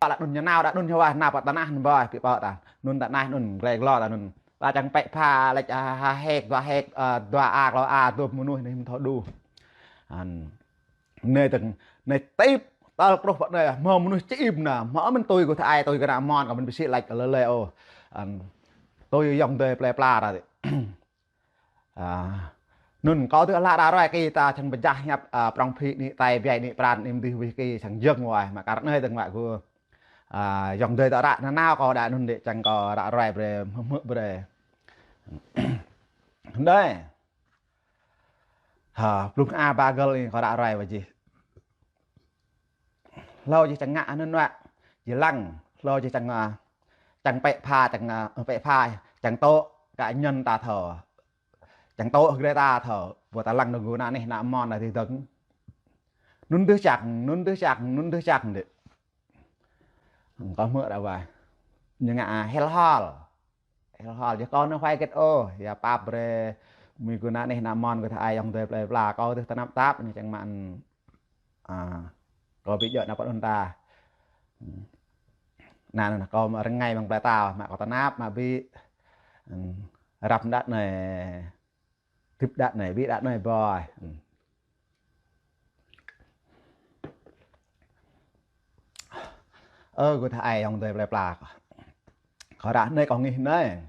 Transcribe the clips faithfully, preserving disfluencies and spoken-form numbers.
Pơala anŭn ñu nao đa anŭn ñu wah, nao pơ tơnah anŭn ƀơi, pi pơ ta. Anŭn tơnah anŭn, glai glo ta anŭn. Ta čang pĕ pha, lĕ, a, ha hek, dua hek, a, dua a, klâo a, dua mơnuih anai hơmâo thâo đuh. An. Anai tơ̆ng, anai tip, tal kruh pơ anai, hơmâo mơnuih čim na, hơmâo mơ̆n tui kơ thâo ai, tui kơ ană mon, kơ mơ̆n ƀu sĭ lač lơi lơi ôh. An. Tui ayŏng adơi plơi pla ta. A, anŭn kâo tơ ala ră ruai kơ ta čang pơjah hiăp, a, prŏng phĭ anai, tai ƀai anai, pran anai, mơdih wih kơ čang jơ̆ng wai, mă kar anai tơ̆ng mă gơ̆. A, ayŏng adơi ta ră nanao kâo đa anŭn đĕ čang kâo ră ruai brơi, hmư̆ hmư̆ brơi. Anai. Ha, blung a ba gơl anai kâo ră ruai wă jih. Hlâo jih čang ngă anŭn wă, jih lăng, hlâo jih čang, a, čang pĕ pha, čang, a, pĕ pha, čang tŏ, kơ ñăn ta thâo. Čang tŏ hơgre ta thâo, ƀu ta lăng nơ̆ng gơ̆ ană neh ană mon ta dih dơ̆ng. Anŭn dih čang, anŭn dih čang, anŭn dih čang đĕ. Kâo hmư̆ ră wai. Ñu ngă, a, hel hol. Hel hol, jih kâo anai huai hơget ôh, ia pap brơi, mơ̆ng gơ̆ ană neh ană mon kơ thâo ai ayŏng adơi plơi pla, kâo tơ tơnap tap, anai čang mă, a, kâo ƀu djơ̆ nao pơ anŭn ta. Anŭn, anŭn, kâo mă rơngai mơ̆ng plơi ta, mă kâo tơnap, mă ƀu, ưm, răm đăt anai. Tip đăt anai, ƀu đăt anai ƀơi. Ơ, gơ̆ thâo ai ayŏng adơi plơi pla kâo. Kâo ră anai kâo ngih anai.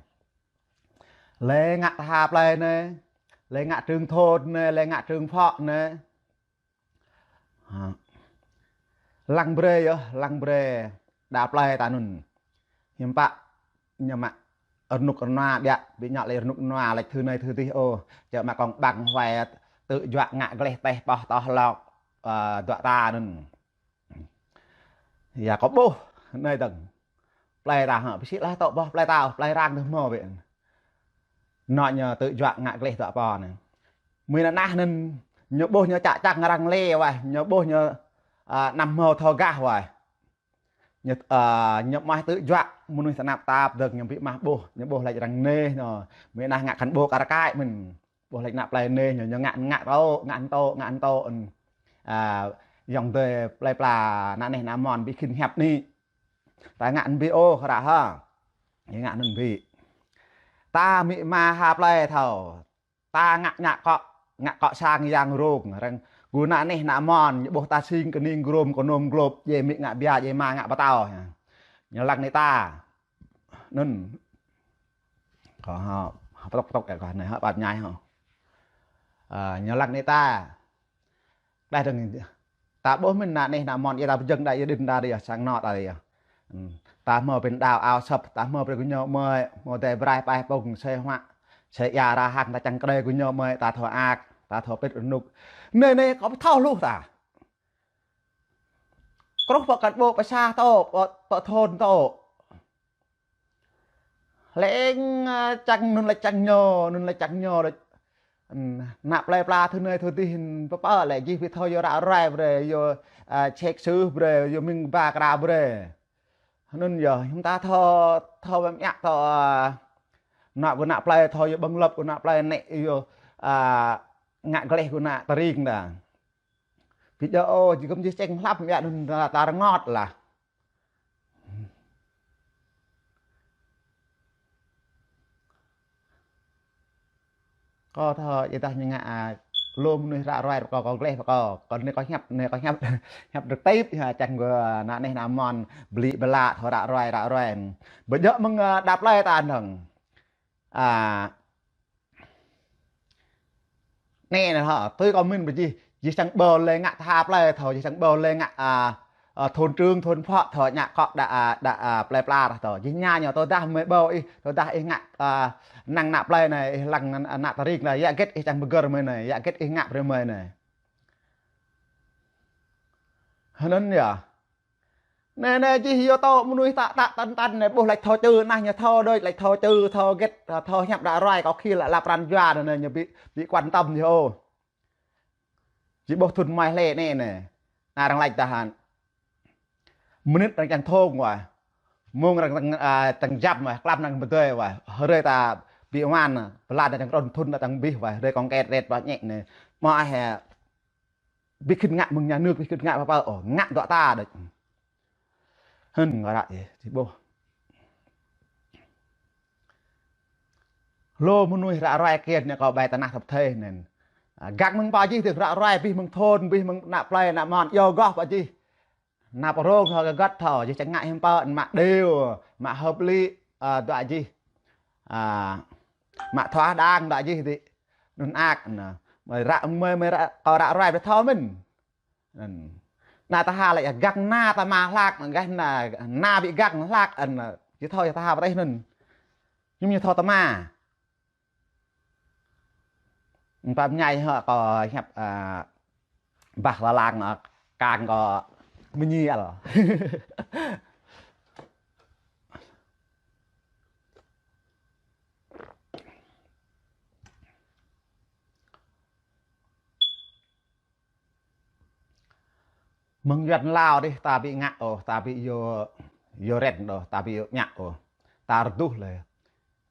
Lĕ ngă tha plơi anai, lĕ ngă trưởng thôn anai, lĕ ngă trưởng phó anai. Ha. Lăng brơi yơh, lăng brơi. Đa plơi ta anŭn. Hiư̆m pă ñu mă rơnŭk rơnua biă, ƀu ñu lĕ rơnŭk rơnua, lač thâo anai thâo adih ôh. Čơ mă kông ƀăng huai tơ̆ juă ngă gleh teh pơh tơh lŏk, a, dua ta anŭn. Ia kâo ƀuh, anai dơ̆ng. Plơi ta hă, ƀu sĭ lač tŏ ƀuh plơi ta, plơi arăng tơ hmâo ƀĕ. Anŭn ñu tơ̆ juă ngă gleh dua pô anai. Mơ̆ng anai anŭn, ñu ƀuh ñu čă čang arăng lĕ wai, ñu ƀuh ñu, a, anăm hmâo thâo gah wai. Ñu, a, ñu mă tơ̆ juă mơnuih tơnap tap dơ̆ng ñu ƀu mă ƀuh, ñu ƀuh lač arăng neh ñu. Mơ̆ng anai ngă kăn ƀuh kar kaĭ mơ̆n. Ƀuh lač ană plơi neh ñu, ñu ngă, ngă tŏ, ngă tŏ, ngă tŏ. A, ayŏng adơi plơi pla ană neh ană mon ƀu khĭn hiăp anai. Ta ngă anŭn ƀu ôh kơ ră hă. Ñu ngă anŭn ƀu. Ta mĭ ma ha plơi thâo. Ta ngă ngă kŏ, ngă kŏ sang yang rông, arăng gơ̆ ană neh ană mon, ñu ƀuh ta sing kơning grom kơnôm glop, djai mĭ ngă bia, djai ma ngă pơtao. Ñu lăng anai ta. Anŭn. Kâo hă, pơtŏk pơtŏk ĕ kâo anai hă, pap ñai hă. A, ñu lăng anai ta. Đah dơ̆ng ta ƀuh mơ̆n ană neh ană mon, ia ta pơjing đa ia đĭn ta đa ia sang anŏ ta đa ia. Ưm, ta hmâo pơđao ao sŏp, ta hmâo brơi gơñu mơi, hmâo dai braih paih pŏng, sĕ huă, sĕ ia ra hăng, ta čang krơi gơñu mơi, ta thâo ak, ta thâo pĭt rơnŭk. Anai, anai, kâo ƀu thâo hluh ta. Kruh pơ kăn ƀô̆ pơ sa tŏ, pơ, pơ thôn tŏ. Lĕ, a, čang anŭn lĕ čang ñu, anŭn lĕ čang ñu lĕ. Ưm, ană plơi pla thâo anai thâo adih, pơpă lĕ jih ƀu thâo yua ră ruai brơi, yua, a, check sư brơi, yua mĭn ba kra brơi. Anŭn yơh, hiư̆m ta thâo, thâo ƀăm iă thâo, a, ană gơ̆ ană plơi thâo yua ƀơ̆ng lŏp gơ̆ ană plơi anai yua, a, ngă gleh gơ̆ ană tơring ta. Ƀu djơ̆ ôh, jih kơ̆m jih čang hlăp iă anŭn ta, ta rơngot lah. Kâo thâo, ia tah ñu ngă, a, lu mơnuih ră ruai pơ kâo, kâo gleh pơ kâo. Kâo anai kâo hiăp, anai kâo hiăp, hiăp trực tiếp, ha, čang gơ̆ ană neh ană mon, ƀlĭ ƀlă, thâo ră ruai, ră ruai. Ƀu djơ̆ mơ̆ng, a, đa plơi ta dơ̆ng. A, anai neh hă, tui kâo mĭn ƀu jih, jih čang ƀâo lĕ ngă tha plơi thâo, jih čang ƀâo lĕ ngă, a, a, thôn trưởng, thôn phó thâo, ngă kŏ đa, a, đa, a, plơi pla thâo. Jih ñu ñu tơdah mơi ƀâo ih, tơdah ih ngă, a, năng ană plơi anai, ih lăng ană, ană tơring anai, ia hơget ih čang pơgơ̆r mơi anai, ia hơget ih ngă brơi mơi anai. Anŭn yơh. Anai, anai, jih yua tŏ mơnuih tă, tă, tăn, tăn, anai, ƀuh lač thâo čư, anai, ñu thâo đôč, lač thâo čư, thâo hơget, thâo hiăp ră ruai, kâo khĭ lă, lă pran jua, anai, ñu ƀu, ƀu quan tâm jih ôh. Jih ƀuh thŭn mai hlĕ anai, anai. Anai arăng lač tah hă. Mơnit arăng čang thông wai. Mông arăng čang, a, čang jăm wai, klăm arăng pơdơi wai. Hrơi ta ƀu wăn, blan ta čang trŭn thŭn ta čang abih wai. Hrơi kông kĕt rĕt wai ñĕ anai. Mơ̆ ai hă. Ƀu khĭn ngă mơ̆ng nhà nước, ƀu khĭn ngă pơpă ôh, ngă dua ta đôč. Hơnŭn kơ ră yơh, či ƀuh. Lu mơnuih ră ruai kian anai kơ ƀai tơnah tơpơthê anŭn. A, gak mơ̆ng pơ jih dơ̆ng ră ruai, abih mơ̆ng thôn, abih mơ̆ng ană plơi, ană mon, yua gơ̆ pơ jih. Ană pơrông thâo, gơgăt thâo, jih čang ngă hiư̆m pă, mă điều, mă hợp lý, a, dua jih. A, mă thua đang dua jih dih. Anŭn ak anŭn. Mơi ră, mơi, mơi ră, kơ ră ruai brơi thâo mơ̆n. Anŭn. Anai ta ha lĕ gah anai ta mă hlak, gah anai, anai ƀu gah hlak, anŭn. Či thâo ta ha pơtih anŭn. Ñu ñu thâo ta mă. Pap ñai hŏ kơ hiăp, a, bah lalang, a, kang kơ mơñial. Mơ̆ng Yuan Lao dih ta ƀu ngă ôh, ta ƀu yua, yua rĕn ôh, ta ƀu yua ñă ôh. Ta rơduh lĕ.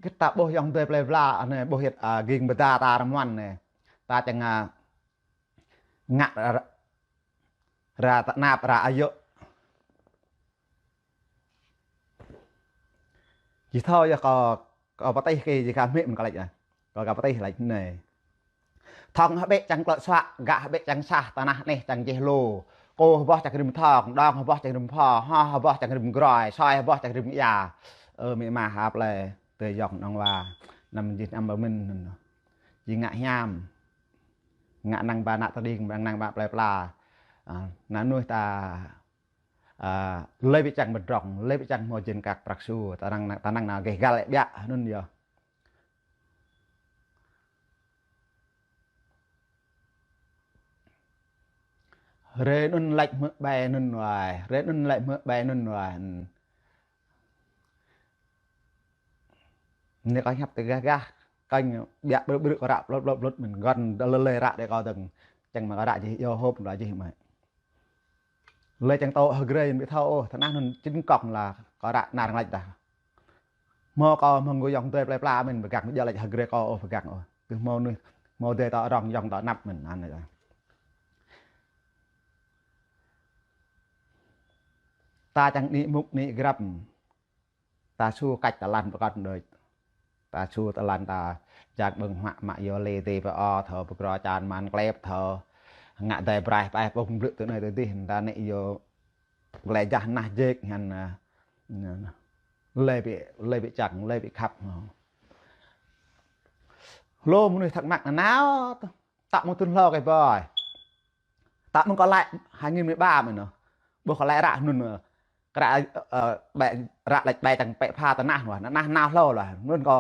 Git ta ƀuh ayŏng adơi plơi pla anai, ƀuh hĭt, a, ging bơda ta rơmuăn anai. Ta čang, a, ngă ra, ra tơnap, ra ayŏ. Či thâo yơh kơ, kơ pơtih kơ jih kơ hmĭ mơ̆n kơ laĭ ah. Kơ, kơ pơtih laĭ anai. Thŏng hơbĕ čang klơ̆ suă, gah hơbĕ čang sah, tơnah anai čang jeh lu. Kô hơboh čang rĭm thŏng, đŏng hơboh čang rĭm pho, hŏ hơboh čang rĭm groi, soi hơboh čang rĭm ia. Ơ, amĭ ama ha plơi, adơi ayŏng nong wa, anăm jih anăm pơmĭn anŭn. Či ngă hiam. Ngă năng ba ană tơring, năng ba plơi pla. A, ană mơnuih ta, a, lĕ ƀu čang pơdrŏng, lĕ ƀu čang hmâo jên kăk prăk su, ta năng, ta năng nao gêh găl ƀiă, anŭn yơh. Hrơi anŭn laĭ hmư̆ ƀai anŭn wai, hrơi anŭn laĭ hmư̆ ƀai anŭn wai. Anai kơ hiăp tơ gah gah, kơnh ƀiă ƀrư̆ ƀrư̆ kơ ră plŭt plŭt plŭt mơ̆n, găn đa lơi lơi ră đe kơ dơ̆ng, čang mă kơ ră jih, yua hôp ră jih mă. Lơi čang tŏ hơgrơi ƀu thâo ôh, tơnah anŭn chính công là kơ ră nar ngă laĭ dah. Hmâo kơ mơ̆ng gơ̆ ayŏng adơi plơi pla mơ̆n, pơgang mơ̆ jă laĭ hơgrơi kơ ôh, pơgang ôh. Kơ hmâo anai, hmâo adơi tŏ rŏng, ayŏng tŏ anăp mơ̆n, anŭn yơh. Ta čang anai mŭk anai grăp. Ta su kač ta lăn pơkŏn đôč. Ta su ta lăn ta jak ƀơ̆ng hmă mă yua lê tê pơ-o thâo, pơgrô čan man klep thâo. Ngă dai braih paih pơ̆ng blư̆ tơ anai tơ dih, ta anai yua glai jah nah jek hăn, a, lơi ƀu, lơi ƀu čang, lơi ƀu khăp. Lu mơnuih thắc mắc nanao, tŏ mơ̆ng thŭn hlâo kơ ƀơi. Tŏ mơ̆ng kơ laĭ hai nghìn mười ba mơ̆n anŭn. Ƀuh kơ laĭ ră anŭn, ơ, kơ ră, ơ, ƀai, ră laĭ ƀai čang pĕ pha tơnah anŭn, tơnah nao hlâo lah. Anŭn kơ,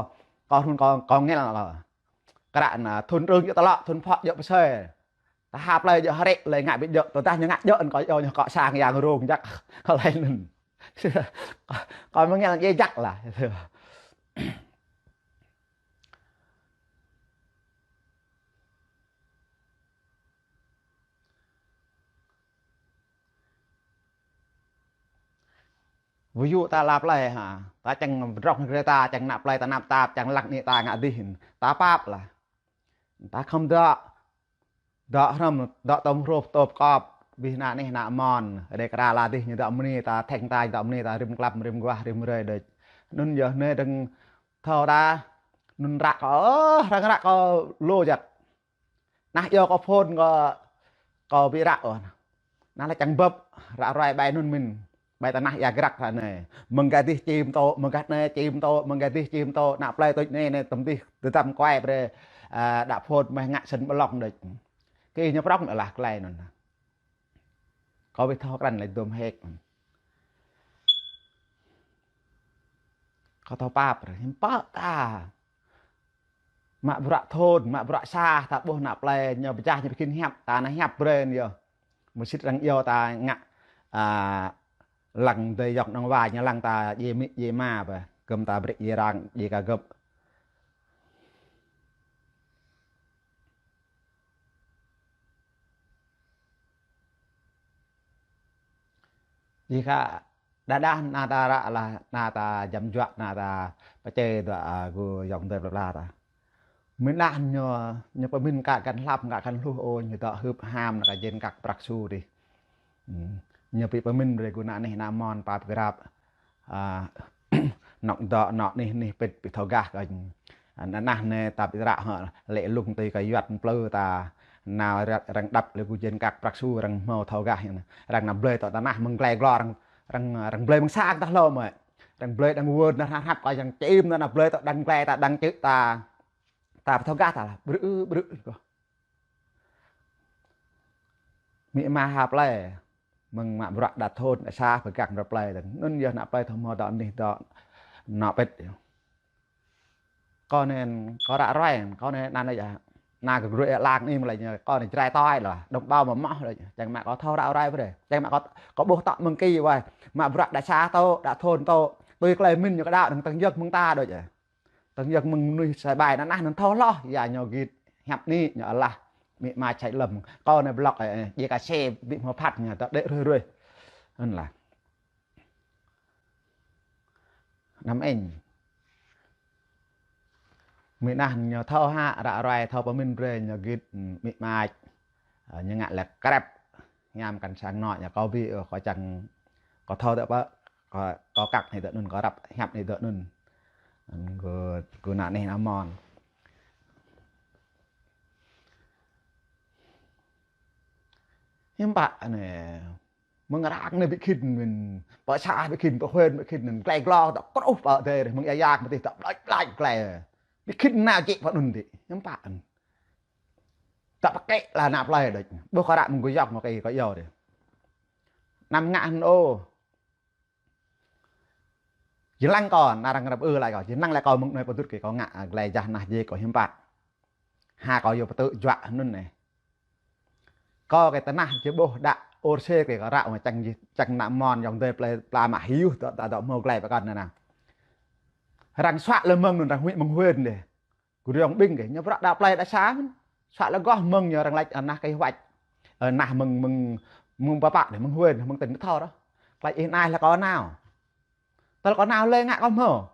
kơ anŭn kơ, kơ ngel kơ. Kơ ră anŭn thŭn rơ̆ng djơ̆ tơlŏ, thŭn phŏ djơ̆ pơsơi. Ta ha plơi djơ̆ hrĕ, lơi ngă ƀu djơ̆, tơdah ñu ngă djơ̆, kơ yua ñu kơ sang yang rông jak, kơ laĭ anŭn. Kơ mơ̆ng ngel djai jak lah. Ví dụ ta la plơi ha, ta čang pơdrŏng hơgrơi ta, čang ană plơi ta tơnap tap, čang lăng anai ta ngă dih, ta pap lah. Ta khŏm dŏ, dŏ hrŏm, dŏ tŏm hrôp, tŏp kŏp, abih ană anai ană mon, rơkra la dih ñu dŏ mơni, ta thĕng ta dŏ mơni, ta rĭm klăm, rĭm guah, rĭm hrơi đôč. Anŭn yơh anai dơ̆ng thâo ta, anŭn ră kơ, ơ, răng ră kơ lu jak. Nah, yua kơ phôn kơ, kơ ƀu ră ôh. Nah, lĕ čang bưp, ră ruai ƀai anŭn mơ̆n. Ƀai tơnah ia grăk ta anai. Mơ̆ng gah dih čim tŏ, mơ̆ng gah anai čim tŏ, mơ̆ng gah dih čim tŏ. Ană plơi tuč anai, anai tơm dih, tơdăm kuai brơi, a, đă phôn mơ̆ ngă sĭn ƀlŏng đôč. Kơ ñu prŏng lah klai anŭn. Kơ ƀu thâo krăn lĕ dôm hek. Kơ thâo pap brơi, hiư̆m pă ta. Mă bruă thôn, mă bruă sa, ta ƀuh ană plơi ñu pơčah ñu pơkĭn hiăp, ta nao hiăp brơi ñu. Mơsĭt arăng iâu ta ngă, a, lăng adơi ayŏng nong wa ñu lăng ta djai amĭ djai ama pơ, gơ̆m ta brĕ djai arăng, djai ka gơ̆p. Jih kơ đa đa ană ta ră lah, ană ta jăm juă, ană ta pơčê dua, a, gơ̆ ayŏng adơi plơi pla ta. Mĭn đah ñu, ñu pơmĭn ka găn hlăm, ka găn hluh ôh, ñu dŏ hưp ham, ană ka jên kăk prăk su dih. Hmm. Ñu ƀu pơmĭn brơi gơ̆ ană anih ană mon pap grăp. A, nŏk dŏ nŏk anih anih pĭt ƀu thâo gah kơ. Ană nah anai ta ƀu ră hŏ lĕ lung tui kơ yuăt plư ta nao ră-, arăng đăp lĕ gơ̆ jên kăk prăk su arăng hmâo thâo gah. Arăng nao blơi tŏ tơnah mơ̆ng glai glô arăng, arăng, arăng blơi mơ̆ng sang tah hlâo mơ̆. Arăng blơi đang wơr nah hrăp kơ arăng čim ta nao blơi tŏ đang glai ta đang čư̆ ta. Ta ƀu thâo gah ta lah, brư̆, brư̆ kơ. Amĭ ama ha plơi, mơ̆ng mă bruă đa thôn, đa sa, pơgang ră plơi, anŭn yơh ană plơi thâo hmâo dŏ anih dŏ, nŏk pĭt yơh. Kâo anai, kâo ră ruai, kâo anai anăn yơh. Ană kơ gruă lăng anai mơ̆ lĕ ñu, kâo anai Jrai toi lah, đồng bào mơ̆ mơ̆ lĕ, čang mă kâo thâo ră ruai brơi, čang mă kâo, kâo ƀuh tŏ mơ̆ng ki wai, mă bruă đa sa tŏ, đa thôn tŏ, tui klei mĭn ñu kơ đaŏ, năng tăng yơk mơ̆ng ta đôč yơh. Tăng yơk mơ̆ng mơnuih sai ƀai ană nah anŭn thâo hloh, ya ñu git hiăp anai, ñu alah, amĭ ama čai lơ̆m. Kâo anai blŏk, ơ, ơ, djai kơ se, ƀu hmâo phat ñu, ta đĕ ruih ruih. Anŭn lah. Năm eng. Amĭ nah ñu thâo hă, ră ruai thâo pơmĭn brơi, ñu git, amĭ ama, ơ, ñu ngă lĕ krep. Hiam kăn sang anŏ ñu kâo ƀu, ơ, kâo čang, kâo thâo tơpă, kâo, kâo kăk anai tơ anŭn, kâo răp hiăp anai tơ anŭn. Anŭn gơ̆, gơ̆ ană anih ană mon. Hiư̆m pă anai, mơ̆ng ră anai ƀu khĭn mĭn, pơ sa ƀu khĭn, pơ huyện ƀu khĭn, anŭn glai glô, ta kruh pơ adai, mơ̆ng ia yak mơ̆ tih, ta ƀlĕč ƀlĕč glai. Ƀu khĭn nao čĭ pơ anŭn tih, hiư̆m pă anŭn. Ta pơkĕ lah ană plơi đôč. Ƀuh kâo ră mơ̆ng gơyŏk mơ̆ kơ kâo iâu dih. Anăm ngă hơnŭn ôh. Jơlan kâo, ană arăng răp ư laĭ kâo. Jơlan laĭ kâo mơ̆ng anai pơdŭt kơ kâo ngă, a, glai jah nah jê kâo hiư̆m pă. Ha kâo yua pơtư̆ juă hơnŭn anai. Kâo kơ tơnah či ƀuh đă ur sê kơ kâo ră mơ̆ čang jih, čang ană mon ayŏng adơi plơi pla mă hiư̆m dŏ, dŏ, dŏ hmâo glai pơkŏn anai nă. Arăng suă lĕ mơ̆ng anŭn arăng huĭ mơ̆ng huyện dih. Gơ̆ rơ̆ng ƀing kơ, ñu bruă đa plơi đa sa mơ̆n. Suă lĕ gŏ mơ̆ng ñu arăng laĭ, ơ, nah kơ huăč. Ơ, nah mơ̆ng, mơ̆ng, mơ̆ng pă pă dih, mơ̆ng huyện, mơ̆ng tỉnh thâo rŏ. Laĭ ih anai lah kâo nao. Tơl kâo nao lĕ ngă kâo hmâo.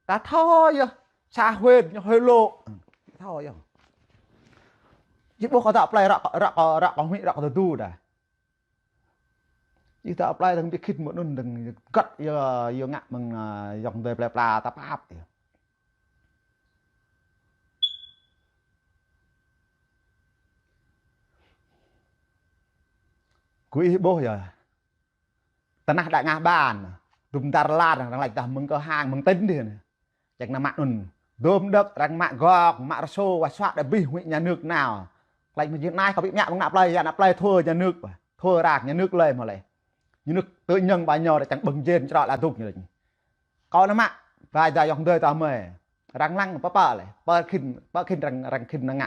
Ta thâo yơh. Sa huyện, ñu huyện lŏ. Thâo yơh. Či ƀuh kâo dŏ plơi ră, ră, ră kâo huĭ ră kâo tơdu đa. Ih ta plơi dơ̆ng ƀu khĭn mơ̆ anŭn dơ̆ng găt yơh, yơh ngă mơ̆ng, a, ayŏng adơi plơi pla ta pap yơh. Gơ̆ ih ƀuh yơh. Tơnah đa ngă ƀan. Dŭm dar lan, arăng laĭ tah mơ̆ng kơ hang, mơ̆ng tỉnh dih anai. Čang ană mă anŭn. Dôm đơ̆k arăng mă gŏk, mă rơsô, wah suă đa abih huĭ nhà nước nao. Laĭ mơ̆ jing anai kâo ƀu ngă mơ̆ng ană plơi, ya ană plơi thua nhà nước ƀă. Thua ră nhà nước lơi mơ̆ lĕ. Nhà nước tự nhiên ƀă ñu đa čang ƀơ̆ng jên črŏ la dŭk ñu đa. Kâo ană mă, ƀai đa ayŏng adơi ta mơi. Arăng lăng pơpă lĕ, pơkhĭn, pơkhĭn arăng, arăng khĭn năng ngă.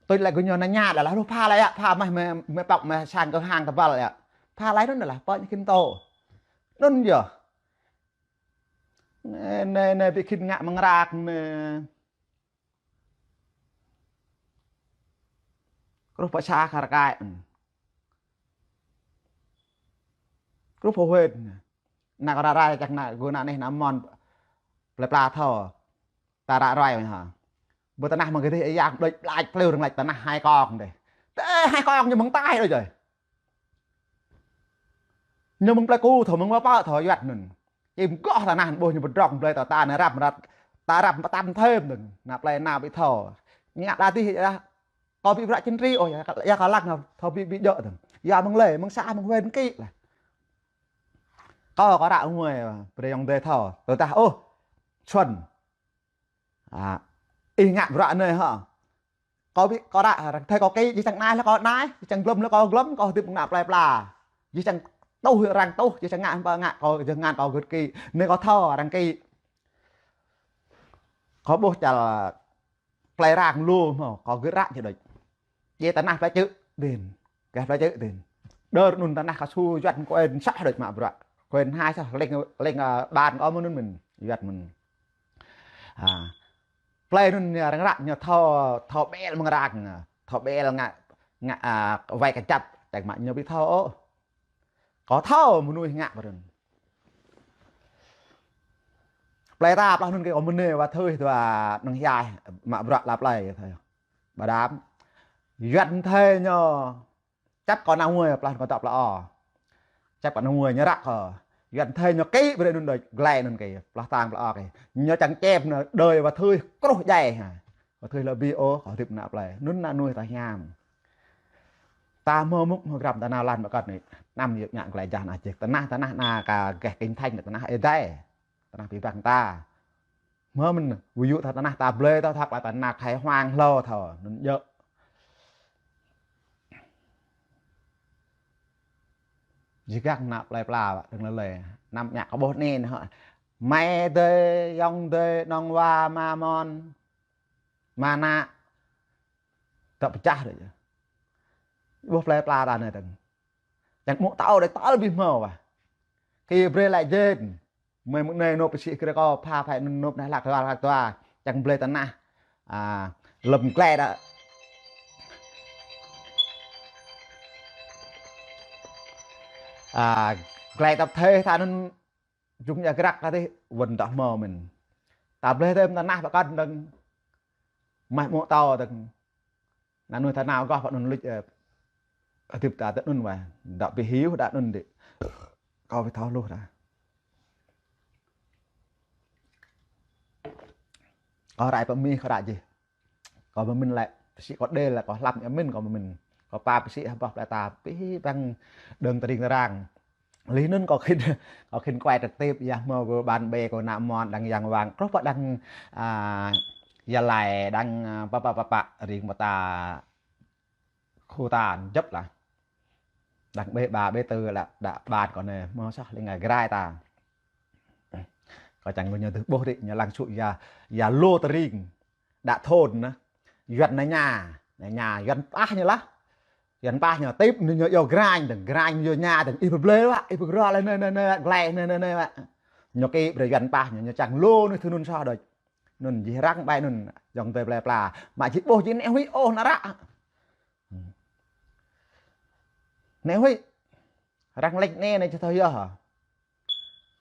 Tui lĕ gơ̆ ñu nao ña đa lah, lu pha lĕ yă, pha mah mơi, mơi pŏk mơi sang kơ hang tơbăl yă. Pha lĕ anŭn đa lah, pơkhĭn tŏ. Anŭn yơh. Anai, anai, anai, ƀu khĭn ngă mơ̆ng ră anai. Kruh pơ sa kar kai. Kruh pơ huyện. Ană kâo ră ruai čang ană, gơ̆ ană anih ană mon. Plơi pla thâo. Ta ră ruai mơ̆n hă. Ƀơi tơnah mơ̆ng kơ dih ia yak đôč ƀlĕč plư arăng laĭ tơnah hai kông dih. Tơ hai kông ñu mơ̆ng tai đôč yơh. Ñu mơ̆ng plơi Ku thâo, mơ̆ng pă pă thâo yuăt anŭn. Čim gŏ tơnah ƀuh ñu pơdrŏng blơi ta ta anai răp ră, ta răp pơtăm thêm dơ̆ng. Ană plơi nao ƀu thâo. Ngă đa dih yơh. Kâo ƀu bruă chính trị ôh, ya, ya kâo lăng thâo ƀu, ƀu djơ̆ dơ̆ng. Ya mơ̆ng lĕ, mơ̆ng sa, mơ̆ng huyện kĭ lah. Kâo, kâo ră ngui, brơi ayŏng adơi thâo. Tơdah ôh, Xuân. A, ih ngă bruă anai hă. Kâo ƀu, kâo ră, arăng thâo kâo kĭ, jih čang anai lah kâo anai, jih čang glŏm lah kâo glŏm, kâo hơdip mơ̆ng ană plơi pla. Jih čang tuh arăng tuh, jih čang ngă hơmâo ngă kâo, jih ngăn kâo gơ̆t kĭ. Anai kâo thâo arăng kĭ. Kâo ƀuh čal plơi arăng lu hmâo, kâo gơ̆t ră či đôč. Djai tơnah plơi čư̆ đin. Gah plơi čư̆ đin. Đơr anŭn tơnah kâo su yuăt kơ ên sah đôč mă bruă. Kơ ên hai sah leng, leng, a, ƀan kâo mơ̆n anŭn mơ̆n. Yuăt mơ̆n. A. Plơi anŭn ñu arăng ră ñu thâo, thâo ƀel mơ̆ng arăng. Thâo ƀel ngă, ngă, a, wai kơčăp. Čang mă ñu ƀu thâo ôh. Kâo thâo mơnuih ngă pơ anŭn. Plơi ta plah anŭn kơ kâo mơnê wa thơi dua năng hiai mă bruă la plơi thơi. Ƀa đam. Yuăt thơi ñu. Čăp kâo nao ngui, plah kâo tŏ plah o. Čăp kâo nao ngui, ñu răk kâo. Yuan thê ñu kĭ brơi anŭn đôč, glai anŭn kĭ, plah tang plah o kĭ. Ñu čang čep anŭn đơi wa thưi kruh djai ha. Wa thưi lơ bi ôh, kâo hơdip ană plei. Anŭn ană nuih ta hiam. Ta hmâo mŭk hmâo grăm ta nao lăn pơkŏn anai. Anăm yơh ngă glai jah ană jĕ. Tơnah, tơnah ană ka geh kinh thánh, tơnah Ơi Adai. Tơnah abih bang ta. Hmâo mơ̆n, ví dụ ta tơnah ta blơi ta thâo, ta nao khai hoang hlâo thâo, anŭn djơ̆. Jing gah ană plei pla wă, đơ̆ng lơi lơi. Anăm ngă kơ ƀuh anai nă hŏ. Mai dơi, yŏng dơi, nong wa, ma mon, ma nă. Tŏ pơčah đôč. Ƀuh plei pla ta anai tơ̆ng. Čang mŭk tâo đôč tơl abih hmâo wă. Kơ brơi lĕ jên. Mơi mơ̆ng anai nôp pơsĭ kơ kâo pha phai anŭn nôp anai hlak dua hlak dua. Čang blơi tơnah. A, lơ̆m glai đa. A, glai tăp thê tha anŭn jung ya grăk kơ tih wơ̆n tŏ hmâo mơ̆n. Ta blơi tơm tơnah pơkŏn đơ̆ng. Mah mŭk tâo đơ̆ng. Ană nuih ta nao gah pơ anŭn luč, ơ, hơdip ta tơ anŭn wa. Dŏ ƀu hyu đa anŭn đĭ. Kâo ƀu thâo hluh đa. Kâo rai pơ Mi kâo ră jih. Kâo pơmĭn lĕ, pơsĭ kâo đê lĕ, kâo hlăm ia mĭn kâo pơmĭn. Kâo pap pơsĭ hơbah plei ta, abih bang đơ̆ng tơring tơrang. Lih anŭn kâo khĭn, kâo khĭn quay trực tiếp, ia hmâo kơ bạn bè kâo ană mon đang Yang Wang. Truh pơ đang, a, Gia Lai, đang, a, pă, pă, pă, pă, ring pơ ta khu ta jŏp lah. Đang bê ba bê tư lah, đa bạn kâo anai, hmâo soh ling ai grai ta. Kâo čang kơ ñu tơ̆ ƀuh đĭ, ñu lăng sŭ ia, ia lô tơring. Đa thôn nă. Yuan nă ña, nă ña, Yuan pah ñu lah. Yuan pah ñu tip ñu, ñu yua grañ đơ̆ng, grañ ñu ña đơ̆ng, ih pơblơi wă, ih pơgrô lĕ anai, anai, anai, glai anai, anai, anai wă. Ñu kĭ brơi Yuan pah ñu, ñu čang lô anai thun anŭn soh đôč. Anŭn jih răng ƀai anŭn, yŏng tơi plei pla. Mă jih ƀuh jih nĕ huĭ ôh nă ră. Nĕ huĭ. Răng lĕč anai anai či thâo yơh.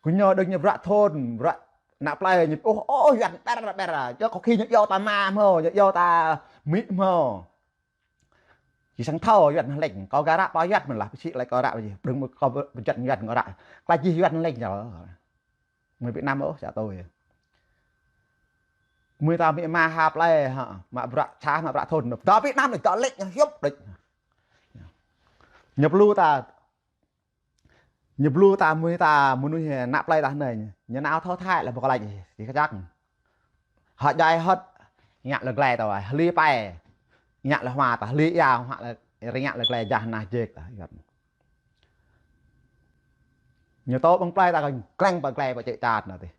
Kơ ñu đơ̆ng ñu bruă thôn, bruă ană plei ñu ƀuh, ôh, Yuan ƀer, ƀer. Yua kơ khi ñu yua ta ma hmâo, ñu yua ta Mi hmâo. Či sang thâo Yuan lĕč, kâo gah ră pơ Yuan mơ̆n lah, pơsĭ lĕ kâo ră pơ jih, đơ̆ng kâo pơjăt Yuan kâo ră. Klă jih Yuan lĕč ñu. Mơi Việt Nam ôh, čă tui. Mơi ta Mi ma ha plei, ha, mă bruă čah, mă bruă thôn. Dŏ Việt Nam đôč, dŏ lĕč ñu hiăp đôč. Ñu pơlu ta Ñu pơlu ta mui ta mơnuih ană plei ta anai. Ñu nao thâo Thái lĕ ƀu kơ lač ih, či kơčăk. Hơdai hơ̆t, ngă lĕ glai ta wai, hli pai, ngă lĕ hua ta, hli ia, hua lĕ, rơngă lĕ glai jah nah jek ta. Ñu tŏ ƀơ̆ng plei ta kơ glăng pơ glai pơ čĕ čat nă tih.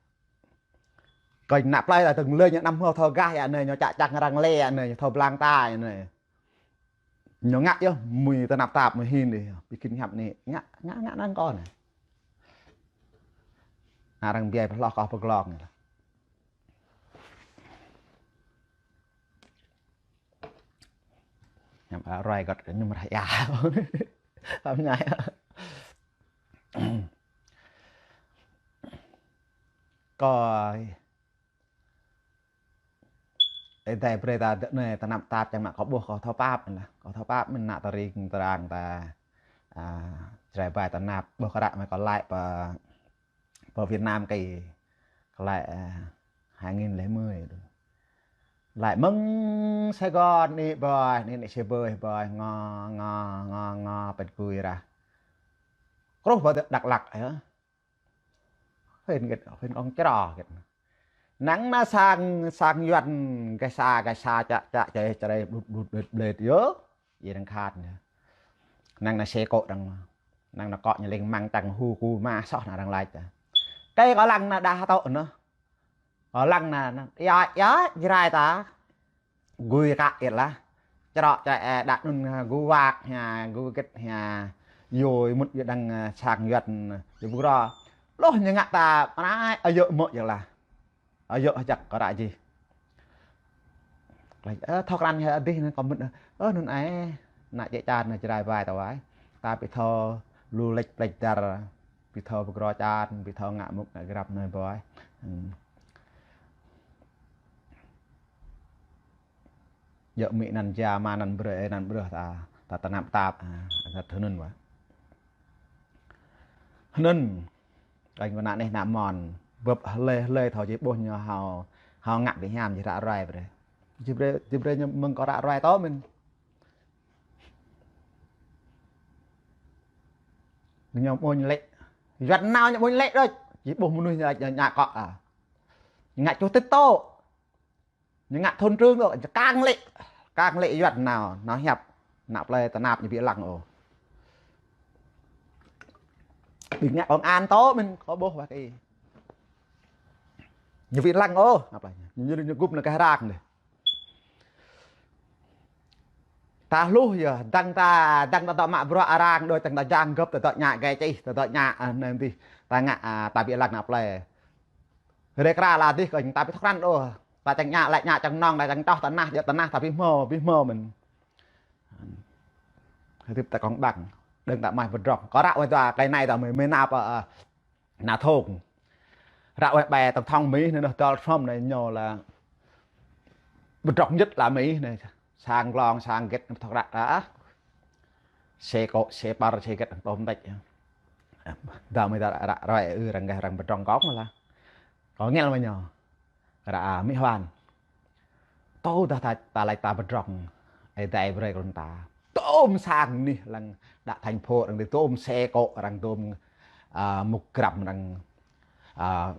Kơ ană plei ta tơ̆ng lĕ ñu anăm hmâo thâo gah ia anai, ñu čă čang răng lĕ ia anai, ñu thâo blang ta ia anai. Ñu ngă yơh, mui tơnap tap mui hin đih, ƀu khĭn hiăp anai, ngă, ngă, ngă năng kơ anai. Arăng biai pơhloh kơ pơglŏk anai lah. Hiăp arăng ruai gŏt kơ ñu mơrah ia. Hiăp anai. Kơ Ơi Adai brơi ta dŏ anai tơnap tap čang mă kơ ƀuh kơ thâo pap mơ̆n lah. Kơ thâo pap mơ̆n ană tơring tơrang ta, a, Jrai ƀai tơnap ƀuh kơ ră mơi kơ laĭ pơ, pơ Việt Nam kơ, kơ laĭ, a, hai nghìn lẻ mười đu. Laĭ mơ̆ng Sài Gòn anai ƀơi, anai anai Sài ƀơi ƀơi, ngo, ngo, ngo, ngo, pĕt gui rah. Kruh pơ Dak Lak, ơ. Hên gĕt, hên ong čra gĕt. Năng na sang, sang Yuan gĕt sa, gĕt sa čă, čă, čă, čă, blut, blut, blut, blut, yơh. Yơh đang khat yơh. Năng na se kŏ đang. Năng na kŏ ñu leng măng tăng hu ku ma soh na đang lač yơh. Kơ kơ lăng na đa tŏ nơh. Kơ lăng na, na, ia, ia, Jrai ta. Gui kă yơh lah. Črŏ črŏ, ơ, đă anŭn, ơ, gu wak hia, gu gĕt hia. Yua mŭt yua đang, ơ, sang Yuan, ơ, yua ƀu rô. Loh ñu ngă ta, mơnai, ơ, yua mơ̆ yơh lah. Ơ, yua hơjăk kơ ră jih. Lač, ơ, thâo krăn hia adih anai kơ mŭt, ơ, anŭn ai, ană čĕ čan anai Jrai ƀai ta wai. Ta ƀu thâo lu lĕč plĕč dar, ƀu thâo ƀu grô čan, ƀu thâo ngă mŭk ngă grăp anai ƀơi. Hmm. Yua Mi anăn ja ma anăn brơi, ơ, anăn brơi ta, ta tơnap tap, a, Hơnŭn wa. Hơnŭn. Kơ ană anai ană mơ̆n. Bưp hlơi hlơi thâo či ƀuh ñu hao, hao ngă ƀu hiam či ră ruai brơi. Či brơi, či brơi ñu mơ̆ng kơ ră ruai tơ mơ̆n. Ñu ƀuñ lĕ. Yuan nao ñu ƀuñ lĕ đôč. Či ƀuh mơnuih ñu, ñu ngă kŏ a. Ngă čuh tĭt tŏ. Ñu ngă thôn trưởng tŏ, kang lĕ. Kang lĕ Yuan nao, nao hiăp. Ană plei tơnap ñu ƀu lăng ôh. Ƀing ngă công an tŏ mơ̆n, kơ ƀuh wa kơ. Ñu ƀu lăng ôh, ană plei. Ñu, ñu gŭp nao kơ rang dih. Ta hluh yơh, dăng ta, dăng ta dŏ mă bruă arăng đôč, dăng ta jang gơ̆p, ta dŏ ngă gai čih, ta dŏ ngă, a, anai dih, ta ngă, a, ta ƀu lăng ană plei. Rĕ kra la dih kơ ta ƀu thâo krăn ôh. Ta čang ngă lĕ ngă čang nong, ta čang čoh tơnah, djơ̆ tơnah ta ƀu hmâo, ƀu hmâo mơ̆n. Hơdip ta công bằng. Đơ̆ng ta mă pơdrŏng. Kơ ră wai ta, klei anai ta mơi, mơi nao pơ, a, nao thŏng. Ră wai ƀai tổng thống Mi anai, Donald Trump anai ñu la pơdrŏng nhất la Mi anai. Sang glông, sang gĕt, thŏk ră, a. Xe kŏ, xe păr, xe gĕt, tôm tĕč. Dơ̆ng mơi ta ră, ră ruai ư arăng gah arăng pơdrŏng kŏng la. Kơ ngel mơi ñu. Ră, a, Mi Hoan. Tơ dah ta, ta laĭ ta pơdrŏng. Ơi Adai brơi kơ ta. Tôm sang anih lăng đa thành phố arăng dih tôm xe kŏ arăng tôm, a, mŭk grăm arăng, a,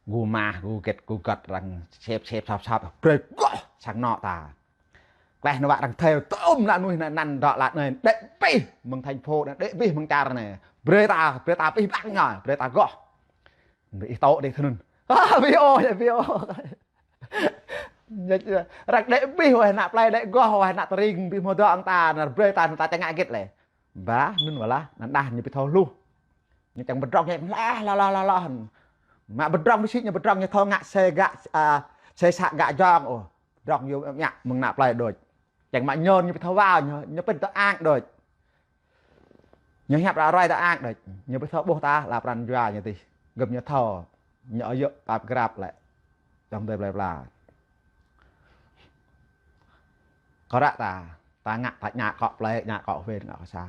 gu mah, gu gĕt, gu gĕt arăng sep, sep, sap, sap. Brơi goh sang anŏ ta. Kleh anŭn wa arăng thâo tôm ană mơnuih anŭn, anŭn dŏ lăi anai. Đĕ pih mơ̆ng thành phố anai, đĕ pih mơ̆ng čar anai. Brơi ta, brơi ta pih ƀlăng ñu, brơi ta goh. Ih tŏ dih thŭn. A, ƀu ôh, ƀu ôh. Arăng đĕ pih wai ană plei đĕ goh wai ană tơring ƀu hmâo dŏ ăng ta, anŭn brơi ta, ta čang ngă gĕt lĕ. Bah, anŭn wa lah, anŭn đah ñu ƀu thâo hluh. Ñu čang pơdrŏng ñu hloh, hloh, hloh, hloh, hloh. Mă pơdrŏng ƀu sĭ ñu pơdrŏng ñu thâo ngă xe gă, a, xe să gă jong ôh. Pơdrŏng yua mă mơ̆ng ană plei đôč. Čang mă ñu, ñu ƀu thâo wao, ñu, ñu pĭt tơ ang đôč. Ñu hiăp ră ruai tơ ang đôč. Ñu ƀu thâo ƀuh ta, la pran jua ñu dih. Gơ̆p ñu thâo. Ñu ơi yơ̆ pap grăp lĕ. Čang tơi plei pla. Kơ ră ta, ta ngă, ta ngă kŏ plei, ngă kŏ huyện, ngă kŏ xã.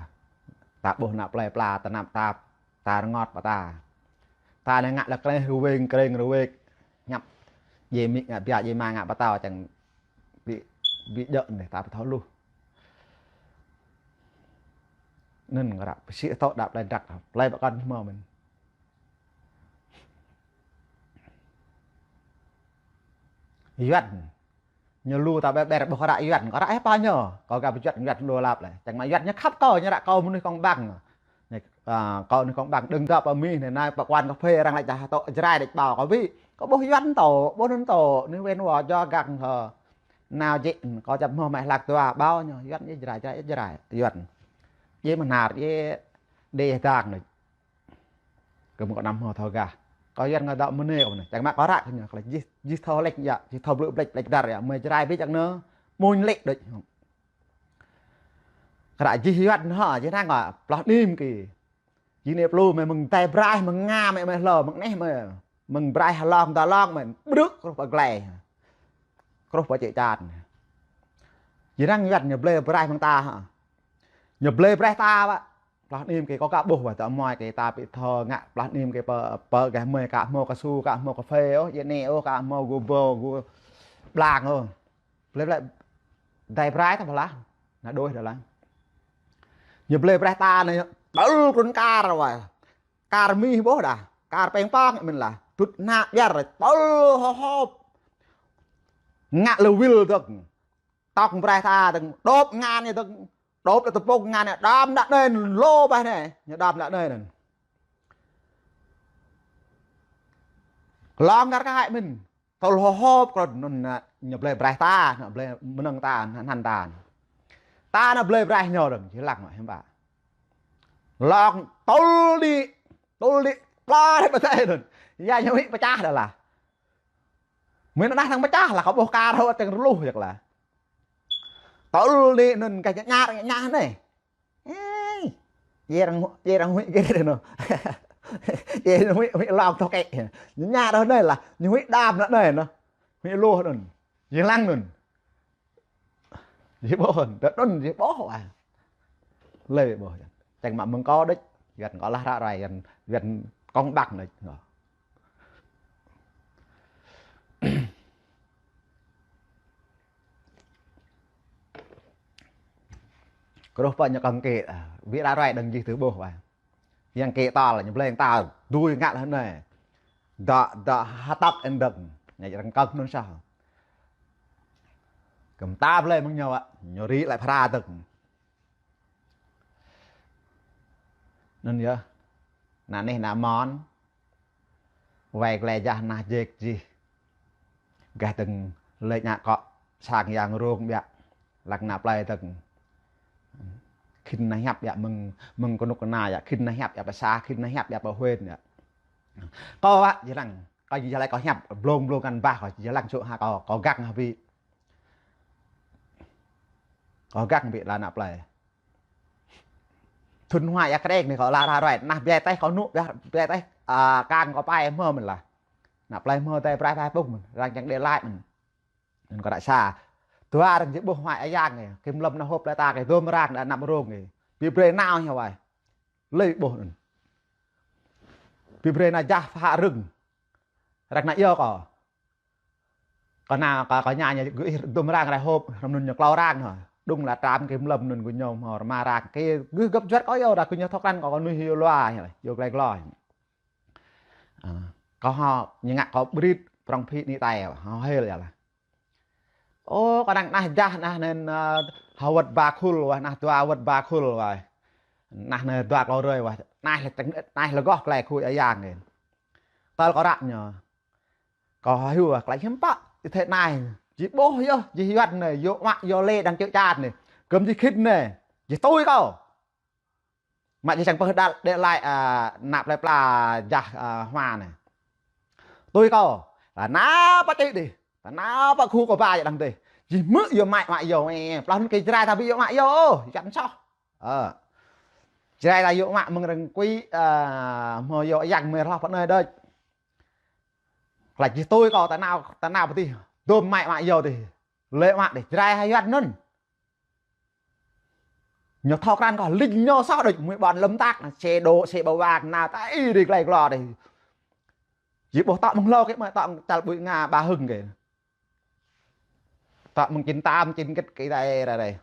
Ta ƀuh ană plei pla, tơnap tap, ta rơngot pơ ta. Ta anai ngă lĕ kreh rơwêng, krêng rơwêk. Ñăp. Djai amĭ ngă biă, djai ama ngă pơtao, čang ƀu, ƀu djơ̆ anai, ta ƀu thâo hluh. Anŭn kơ ră, pơsĭ tŏ đa plei drăk, plei ƀă kăn hmâo mơ̆n. Yuan. Ñu lu ta ƀer ƀer ƀuh kơ ră Yuan, kơ ră ih pơ ñu. Kâo gah pơjuăt Yuan lu lăp lĕ. Čang mă Yuan ñu khăp kâo, ñu ră kâo mơnuih công bằng. Ñu, a, kâo mơnuih công bằng đơ̆ng dŏ pơ Mi anai, anai pơ quán cà phê arăng laĭ čah tŏ Jrai đĕč ƀâo kâo ƀu. Kâo ƀuh Yuan tŏ, ƀuh anŭn tŏ, anai wen wa jô găng thơ. Nao jĕ, kâo čăp hmâo mă hlak dua ƀâo ñu, Yuan djai Jrai, Jrai, Jrai, Yuan. Djai mơnar, djai đe dang anai. Kơ mơ̆ng kơ anăm hmâo thâo gah. Kơ Yuan ngă dŏ mơnê kơ mơnê. Čang mă kơ ră kơ ñu, kơ jih, jih thâo lĕč yă, jih thâo blư̆ blĕč, blĕč dar yă, mơi Jrai ƀiă čang anai. Mơ̆ng lĕč đôč. Kơ ră jih Yuan hă, jih năng kơ plah anim kơ. Jih anai plu mơi mơ̆ng tai braih, mơ̆ng Nga mơi, mơi hlâo, mơ̆ng anai mơi. Mơ̆ng braih hlŏng ta hlŏng mơi, brư̆ kruh pơ glai. Kruh pơ čĕ čan. Jih năng Yuan ñu blơi braih mơ̆ng ta hă. Ñu blơi braih ta ƀă. Plah anim kơ kâo ka ƀuh wa tơ mơi kơ ta ƀu thâo ngă plah anim kơ pơ, pơ gah mơi ka hmâo kasu, ka hmâo cà phê ôh, djai anai ôh, ka hmâo gu bô, gu blang ôh. Blơi blơi dai braih ta pơlah. Ană đôi đa lăng. Ñu blơi braih ta anai, tơl krŭn kar wa. Kar Mi ƀuh đa. Kar peng pong mơ̆n lah. Tŭt ană ƀiă, tơl hŏp hŏp. Ngă lơ wil dơ̆ng. Tŏk braih ta dơ̆ng, đôp ngăn ñu dơ̆ng, đôp lĕ tơpŭng ngăn ñu, đam đă anai, lô bah anai, ñu đam đă anai anŭn. Lŏng kar kaĭ mơ̆n, tơl hŏp hŏp kơ anŭn, ñu blơi braih ta, ñu blơi mơnơ̆ng ta, anăn ta. Ta anŭn blơi braih ñu dơ̆ng, či lăng mă hiư̆m pă. Lŏng tơl đĭ, tơl đĭ, pla rai pơtai anŭn. Yua ñu huĭ pơčah đa lah. Mơi anŭn đah năng pơčah lah, kâo ƀuh kar hŏ čang rơluh jak lah. Tơl đĭ anŭn kơ ñă ñă ñă anai. Ê, djai arăng, djai arăng huĭ gĕt anŭn. Djai arăng huĭ, huĭ lŏng tŏk kĕ. Ñă ñă đah anai lah, ñu huĭ đam đă anai anŭn. Huĭ luh anŭn. Jih lăng anŭn. Jih ƀuh, đa anŭn jih ƀuh wa. Lơi ƀuh čang. Čang mă mơ̆ng kâo đôč, Yuan kâo lah ră ruai, Yuan, Yuan kông ƀăk đôč. Kruh pơ ñu kông kê, a, ƀiă ră ruai đơ̆ng jih tơ ƀuh wai. Yang kê tal ñu bleng tal, dui ngă lĕ anai. Dŏ, dŏ hơtŏk ên dơ̆ng, ñu răng kơ̆ng anŭn sah. Kơm ta bleng mơ̆ng ñu wă, ñu rĭ lĕ phara dơ̆ng. Anŭn yơh, ană neh ană mơ̆n, wai glai jah nah jek jih. Gah dơ̆ng lĕ ñu akŏ sang yang rông biă, lăng ană plei dơ̆ng. Khĭn ană hiăp biă mơ̆ng, mơ̆ng kơnuk kơna yă, khĭn ană hiăp biă pơ sa, khĭn ană hiăp biă pơ huyện yă. Kâo wă jih lăng, kâo jih lăng kâo hiăp, blông blông kăn bah kâo jih lăng sŭ ha kâo, kâo găng hă ƀĭ. Kâo găng ƀĭ lăng ană plei. Thŭn hua ia krek anai kâo lah ră ruai, nah biă teh kâo nŭ, biă, biă teh, a, kang kâo pai hmâo mơ̆n lah. Ană plei hmâo teh prai prai pŭk mơ̆n, arăng čang đe laĭ mơ̆n. Anŭn kâo ră sa. Dua arăng či ƀuh hua ia yang anai, kơ mlŏm ană hôp lĕ ta kơ dôm arăng đa anăp rông anai. Ƀĭ brơi nao hia wai. Lĕ ƀuh anŭn. Ƀĭ brơi ană jah phă rơ̆ng. Arăng ană iâu kâo. Kâo nao kâo, kâo ña ñu gơih dôm arăng rai hôp, hrŏm anŭn ñu klâo arăng hă. Đŭng lă tram kơ mlŏm anŭn gơñu hmâo rơma arăng. Kơ gơih gơ̆p juăt kâo iâu, đa gơñu thâo krăn kâo, kâo nuih iâu lua, iâu glai gloi. A, kâo hă, ñu ngă kâo ƀrit, prŏng phĭ ni tai, hă hel ia lah. Ô, kâo đang nah jah, nah anŭn, a, hơwơ̆t ba khul wai, nah dua wơ̆t ba khul wai. Nah anai dua klâo rơi wai. Nah lĕ teng, nah lĕ goh glai khui ia yang anai. Tơl kâo ră ñu. Kâo hyu, a, klai hiư̆m pă, ih thê anai. Jih ƀuh yơh, jih Yuan anai, yua mă, yua lĕ đang čơ̆ čat anai. Gơ̆m jih khĭn anai. Jih tui kâo. Mă jih čang pơh đal, đe laĭ, a, ană plei pla jah, a, hua anai. Tui kâo. Tơ nao pơ čih dih. Tơ nao pơ khu kâo ba jih đang dih. Jih hmư̆ yua mă, mă yua, ê, plah anŭn kơ Jrai ta ƀu yua mă yua, ơ, Yuan soh. Ơ. Jrai ta yua mă mơ̆ng rơ̆ng kui, a, hmâo yua yang mơ̆ hloh pơ anai đôč. Klă jih tui kâo tơ nao, tơ nao pơ dih. Dôm mă mă yua dih. Lĕ mă dih, Jrai hă Yuan anŭn. Ñu thâo krăn kâo, ling ñu soh đôč, mơ̆ng ƀôn lŏm tăk, anai, xe đô, xe ba wak, anai, ta ih ri glai glô dih. Jih ƀuh tŏ mơ̆ng hlâo kơ mơ̆ tŏ tal ƀui Nga ba hưng kơ. Tŏ mơ̆ng čin tam, čin kĕt kơ ih ta ê ra dih.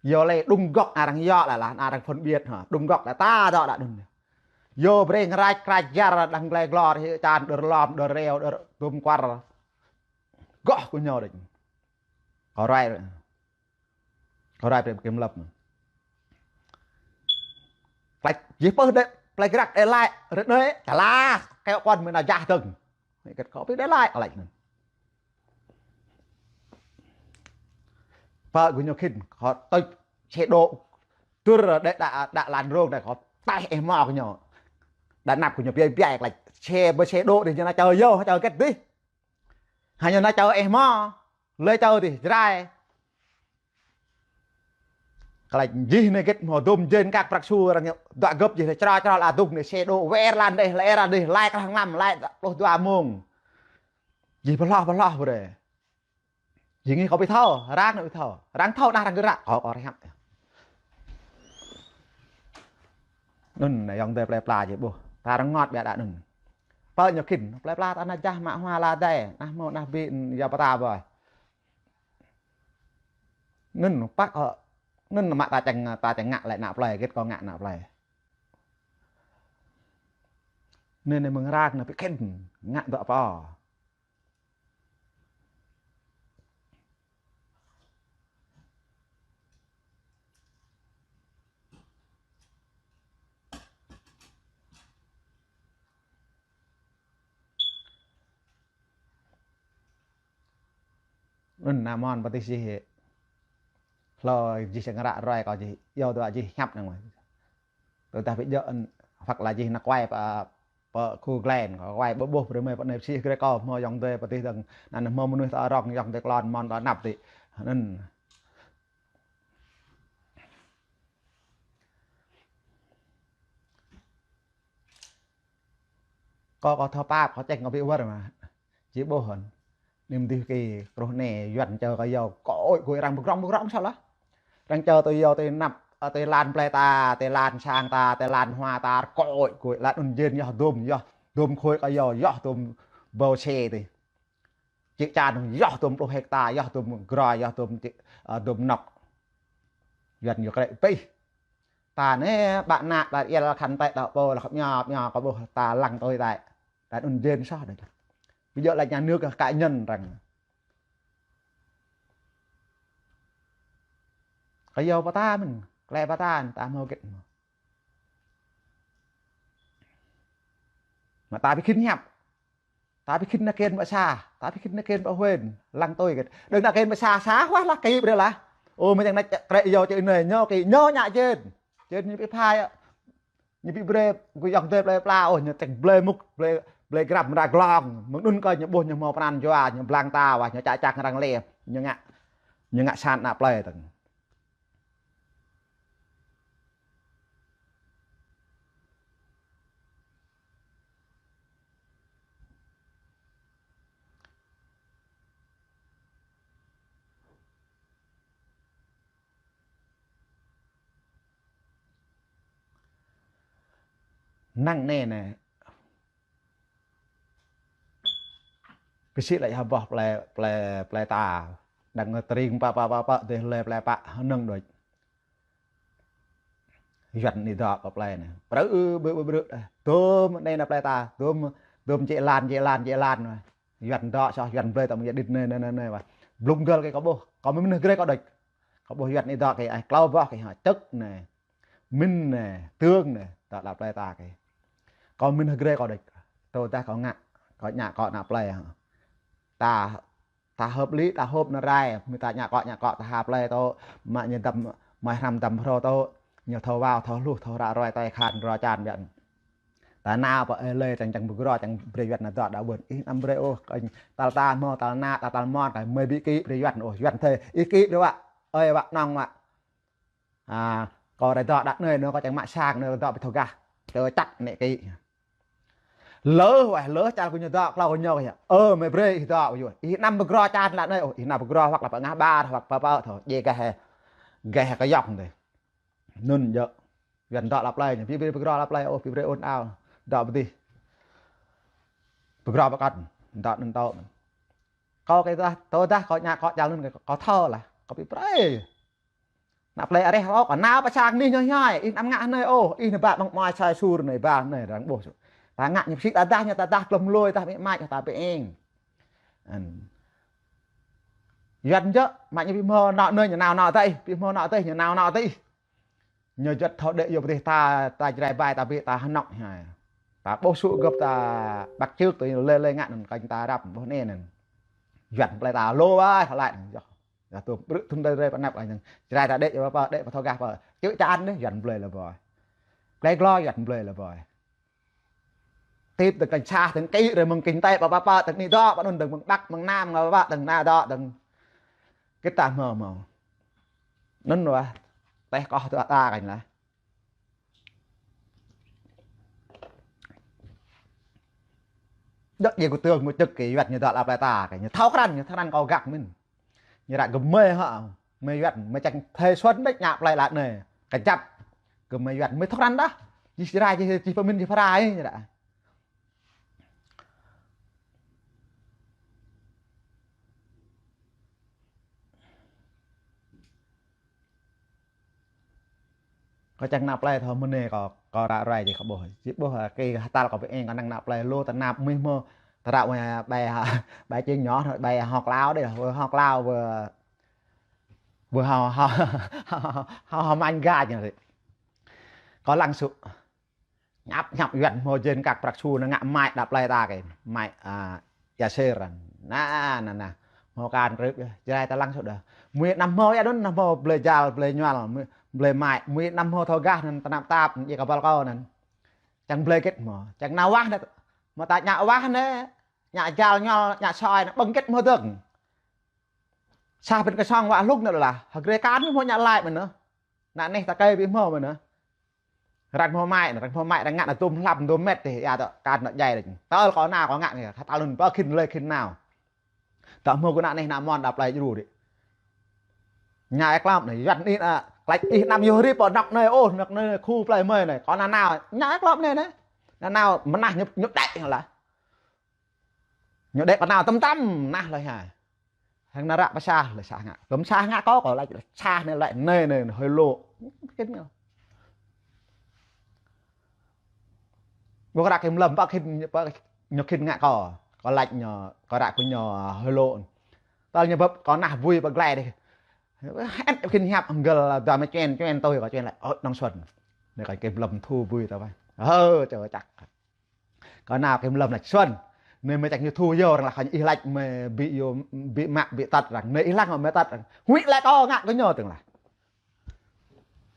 Yua lĕ đŭng gŏk arăng yua lah, lah arăng phân biệt hă. Đŭng gŏk lah ta dŏ đa anŭn. Yua brơi ngă rač krač jar đang glai glô ri čan đơr lŏm, đơr reo, đơr dôm kuar. Goh kơ ñu đôč. Kâo rai. Kâo rai brơi kơ mlŏm. Klă jih pơh đe, plei grăk đe laĭ, rơ̆t anai, ta lah, kơ kâo mơ̆n ană jah dơ̆ng. Mơ̆ kơ kâo ƀu đe laĭ, kâo laĭ anŭn. Pơ gơñu khĭn, kâo tui xe đô, tur đe đa, đa lan rông đe kâo taih ih hmâo gơñu. Đa anăp gơñu biai biai klă, xe ƀơi xe đô dih ñu ană čơ yơh, čơ kĕt dih. Hă ñu ană čơ ih hmâo, lĕ čơ dih, Jrai. Klă jih anai gĕt hmâo dôm jên kăk prăk su arăng dŏ gơ̆p jih lĕ čra čra la dŭk anai xe đô wer lan dih, lĕ ra dih, lai klah nglam, lai pluh dua mông. Jih pơhloh pơhloh brơi. Jih ngih kâo ƀu thâo, arăng anai ƀu thâo. Arăng thâo đah arăng gơ̆ ră, kâo, kâo rơhiăp. Anŭn anai ayŏng adơi plei pla jih ƀuh. Ta rơngot biă đa anŭn. Pơ ñu khĭn, plei pla ta ană jah mă hua la dai, nah hmâo nah ƀĭ, yua pơta ƀơi. Anŭn pă kơ, anŭn mă ta čang, ta čang ngă lĕ ană plei, gĕt kâo ngă ană plei. Anai anai mơ̆ng ră anai ƀu khĭn, ngă dŏ pơ. Anŭn ană mơ̆n pơ tih jih. Hlâo jih čang ră ruai kâo jih, yua dua jih hiăp năng mơ̆n. Tơdah ƀu djơ̆, hoặc là jih ană kuai pơ, pơ khu glai, kuai ƀu ƀuh brơi mơi pơ anai pơsih grê kâo, hmâo ayŏng adơi pơ tih dơ̆ng, anăn hmâo mơnuih ta rŏng ayŏng adơi klon mơ̆n ta anăp tih. Anŭn. Kâo, kâo thâo pap, kâo čĕng kâo ƀu wơr mă. Či ƀuh hăn. Anai mơ̆n dih kơ kruh anai, Yuan čơ kâo yua, kâo ơi, kơ arăng pơgrŏng, pơgrŏng soh lah. Arăng čơ tui yâo tui anăp, ơ, tui lan plei ta, tui lan sang ta, tui lan hua ta, rơkơi kơi, lan anŭn jên yơh dôm, yơh dôm khôi kơ yâo, yơh dôm ƀâo se tui. Čư̆ čan yơh dôm pluh hekta, yơh dôm grô, yơh dôm čư̆, ơ, dôm anŏ. Yuan ñu krĕ pih. Ta anai ƀă ană, ta iăl khăn tĕ, ta pô, la khăp ñă, ñă kơ ƀuh ta lăng tui tĕ. Lan anŭn jên soh đôč. Ƀu djơ̆ laĭ nhà nước cá nhân arăng. Kơ yâo pơtă mơ̆n, klĕ pơtă, ta hmâo hơget mơ̆n. Mă ta ƀu khĭn hiăp. Ta ƀu khĭn nao kơnăl ƀă sa, ta ƀu khĭn nao kơnăl ƀă huyện, lăng tui hơget. Đơ̆ng nao kơnăl ƀă sa, sa huă lah kĭ brơi lah. Ơ, mơ̆ng čang anai krĕ yâo čư̆ anai, ñu kĭ, ñu ñă jên. Jên ñu ƀu phai ôh. Ñu ƀu brơi, gơyŏng dơi plei pla, ôh, ñu tĕk blơi mŭk, blơi, blơi grăp mơra glông. Mơ̆ng anŭn kơ ñu ƀuh ñu hmâo pran jua, ñu blang ta wah, ñu čă čă arăng lĕ. Ñu ngă, ñu ngă sat ană plei tơ̆ng. Năng anai nê. Pơsĭ laĭ hơbah plei, plei, plei ta. Đang tring pă, pă, pă, pă, dêh lĕ plei pă, hơnơ̆ng đôč. Yuan anai dŏ kơ plei anai. Prơ ư, ƀrư̆, ƀrư̆, ƀrư̆ đah. Dôm anai nă plei ta. Dôm, dôm čư̆ lan, čư̆ lan, čư̆ lan. Yuan dŏ soh, Yuan blơi ta mơ̆ng yă đĭt anai, anai, anai, anai wah. Blung gơl kơ kâo ƀuh. Kâo mơ̆n hơget kơ đôč. Kâo ƀuh Yuan anai dŏ kơ ai klâo boh kơ hă, Čư̆k anai. Min anai, Tương anai. Dŏ la plei ta kơ. Kâo mơ̆n hơget kơ đôč. Tơdah kâo ngă. Kâo ñă kơ ană plei hă. Ta ta hợp lý, ta họp nao rai, mơ̆ ta ñă kơ, ñă kơ, ta ha plei tơ, mă ñu dăm, mă hrăm dăm hrô tơ, ñu thâo wao, thâo hluh, thâo ră ruai, tơlơi khăn, rô čan biă. Ta nao pơ ê lê, čang čang pơgrô, čang brơi Yuan nao dŏ đa ƀuôn. Ih anăm brơi ôh, kơnh tal ta hmâo, tal ană, tal tal mon, kơ mơi ƀu kĭ brơi Yuan ôh, Yuan thê, ih kĭ brơi wă, ơi wă, nong wă. A, kâo rai dŏ đa anai, anai kâo čang mă sang, anai dŏ ƀu thâo gah. Tơ čăk anai kĭ. Lơ, wah, lơ, čal kơ ñu dŏ, klâo kơ ñu kơ hă. Ơ, mơi brơi ih dŏ, yua. Ih anăm pơgrô čan la anai, ôh, ih anăm pơgrô, hoặc là pơ ngah ƀar, hoặc pơ pơ, thâo, djai gah, gah kơ yŏk anai. Anŭn yơh. Yuan dŏ la plei, ñu, ƀu brơi pơgrô la plei, ôh, ƀu brơi ôn ao. Dŏ pơ dih. Pơgrô pơkŏn, dŏ anŭn tơ. Kâo kơ dah, tơdah kâo ñă kơ čal anŭn kơ, kâo thâo lah, kâo ƀu brơi. Ană plei areh ôh, kâo nao pơ sang anih ñu hiăi, ih anăm ngă anai ôh, ih anai ƀă mơ̆ng mơi sai sur anai, ƀă anai, arăng ƀuh. Ta ngă ñu pơsĭ ta dah, ñu ta dah glŏm lui, ta mĭ mač, ta pơeng. An. Yuan jơ̆, mă ñu ƀu hmâo anŏ anai, ñu nao anŏ tơ ih, ƀu hmâo anŏ tơ ih, ñu nao anŏ tơ ih. Ñu juăt thâo đĕ yua pơdih ta, ta Jrai ƀai, ta ƀĕ ta hơnŏk hiăi. Ta ƀuh sŭ gơ̆p ta ƀăk čư̆k tui lê lê ngă anŭn kơnh ta răp, ƀuh anai anŭn. Yuan plei ta lô wai, hơlai anŭn, yơh. Yơh tŭ, ƀrư̆ thŭn tơdơi pơ anăp anai. Jrai ta đĕ, yơh pơ, đĕ pơ thâo gah pơ. Čư̆ čan dih, Yuan blơi lơ ƀơi. Plei glô, Yuan blơi lơ ƀơi. Tip tơ̆ng cảnh sát, tơ̆ng kĭ, rai mơ̆ng kinh tế, pơ, pơ, pơ, tơ̆ng anai dŏ, pơ anŭn tơ̆ng mơ̆ng Bắc, mơ̆ng Nam, pơ, pơ, tơ̆ng anai dŏ, tơ̆ng kơ ta hmâo, hmâo. Anŭn wah, teh kơ tơ ta kơnh lah. Djơ̆ djai kơ Tương mơ̆ Čư̆k kơ Yuan ñu dŏ la plei ta kơ ñu thâo krăn, ñu thâo krăn kâo gak mĭn. Ñu ră gơmơi hă, mơi Yuan, mơi čang thê xuân đĕč ñă plei la anai. Kơjăp, gơmơi Yuan, mơi thâo krăn đah. Jih Jrai, jih, jih pơmĭn, jih phara ih, ñu ră. Kâo čang ană plei thâo mơ̆n anai kâo, kâo ră ruai či kâo ƀuh. Či ƀuh, ơ, kơ hơtal kâo pơeng kâo năng ană plei lu tơnap mih mơ̆. Tơră wai ƀai ha, ƀai čing ñu, ƀai hŏk lao đĕ, wơ hŏk lao, wơ, wơ hŏ, hŏ, hŏ, hŏ, hŏ mañ ga ñu rĕ. Kâo lăng sŭ. Ñăp, ñăp Yuan hmâo jên kăk prăk su nao ngă mač đa plei ta kơ. Mač, a, Yasir. Na, na, na. Hmâo kan krưp yơh. Jrai ta lăng sŭ đah. Mui anăm hmâo yơh anŭn, anăm hmâo blơi jal, blơi ñuăl, mui, blơi mač. Mui anăm hmâo thâo gah anŭn tơnap tap, djai kơ băl kâo anŭn. Čang blơi hơget hmâo. Čang nao wah anai. Mơ̆ ta ñă wah anai. Ñă jal ñuăl, ñă soi anai. Ƀơ̆ng hơget hmâo dơ̆ng. Sa pĭn kơ song wă hlŭk anai lah. Hơgrê kan hmâo ñă laĭ mơ̆n anai. Ană anai ta kơi ƀu hmâo mơ̆n anai. Arăng hmâo mač, arăng hmâo mač, arăng ngă anai dôm hlăm, dôm met dih, yua tơ, kan anai djai dih. Tơl kâo nao, kâo ngă anai, kơ tal anŭn pơ khĭn lơi khĭn nao. Tơ hmâo kơ ană anai, ană mon đa plei djru dih. Ña ih klop anai, Yuan anai, a, klăč ih anăm yua ri pơ anŏ anai, ôh, anŏ anai, khu plơi mơi anai. Kâo nanao, ña ih klop anai anai. Nanao mơnah ñu, ñu đĕ lah. Ñu đĕ kâo nao tăm tăm, nah lơi ha. Hăng nao ră pơ sa, lơi sa ngă. Kâo sa ngă kâo, kâo laĭ sa anai, laĭ anai, anai, hơi lô. Khĭn ñu. Kâo ră kơ mlăm, pă khĭn, pă ñu khĭn ngă kâo. Kâo laĭ ñu, kâo ră kơ ñu hơi lô. Tơl ñu bưp, kâo nah bui pơ glai dih. Ĕt khĭn hiăp hăng gơl dua mă čuen, čuen tui kâo čuen laĭ. Ơ, nŏng Xuân. Anai kâo kơ mlăm thu bui tơ wai. Ơ, čơ čăk. Kâo nao kơ mlăm laĭ Xuân. Anai mơi čăk ñu thu yơh arăng lah kâo ih laĭ mơi ƀu yua, ƀu mă ƀu tăt arăng. Anai ih lăng mơi tăt arăng. Huĭ laĭ kâo ngă kơ ñu tơ̆ng lah.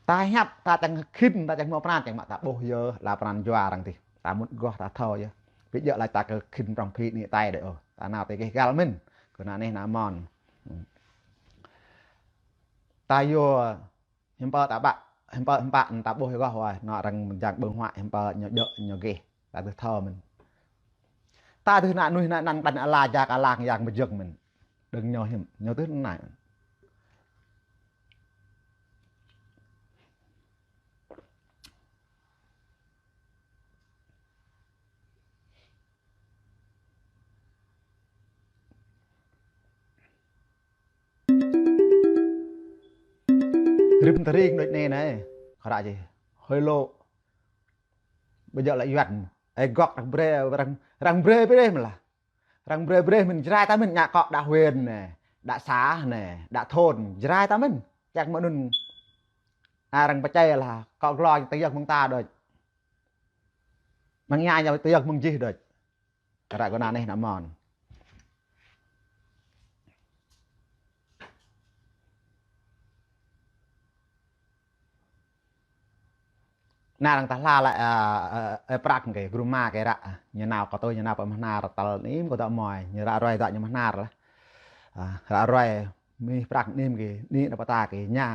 Ta hiăp, ta čang khĭn, ta čang hmâo pran, čang mă ta ƀuh yơh, la pran jua arăng tih. Ta mŭt goh ta thâo yơh. Ƀu djơ̆ laĭ ta kơ khĭn prŏng phĭ anai tai đơi ôh. Ta nao tơ gêh găl mơ̆n. Kơ ană neh ană mon. Ta yua hiư̆m pă ta ƀă, hiư̆m pă, hiư̆m pă ta ƀuh yơh goh wai, anŏ arăng mơjang ƀơ̆ng huă, hiư̆m pă ñu djơ̆, ñu gêh. Ta tŭ thâo mơ̆n. Ta tŭ ană nuih ană anăn kơđan ala jak ala yang mơjơ̆ng mơ̆n. Đơ̆ng ñu hiư̆m, ñu tŭ anai. Rĭm tơring đôč anai anai. Kâo ră čih. Hơi lô. Ƀu djơ̆ laĭ Yuan. Ơi gŏk arăng brơi, arăng, arăng brơi brơi mơ̆n lah. Arăng brơi brơi mơ̆n Jrai ta mơ̆n, ngă akŏ đah huyện anai, đah xã anai, đah thôn, Jrai ta mơ̆n. Čang mơ̆ anŭn arăng pơčai lah, akŏ glô tơyơh mơ̆ng ta đôč. Mơ̆ng ia ñu tơyơh mơ̆ng jih đôč. Ră kơ ană neh ană mon. Anai arăng ta hla laĭ, a, a, a, prăk kơ, grŭ ma kơ ră, ñu nao kơ tui, ñu nao pơ Mơhnar tơl anih kâo dŏ mơi, ñu ră ruai dŏ ñu Mơhnar lah. A, ră ruai, mih prăk anih kơ, anih ană pơta kơ, ñu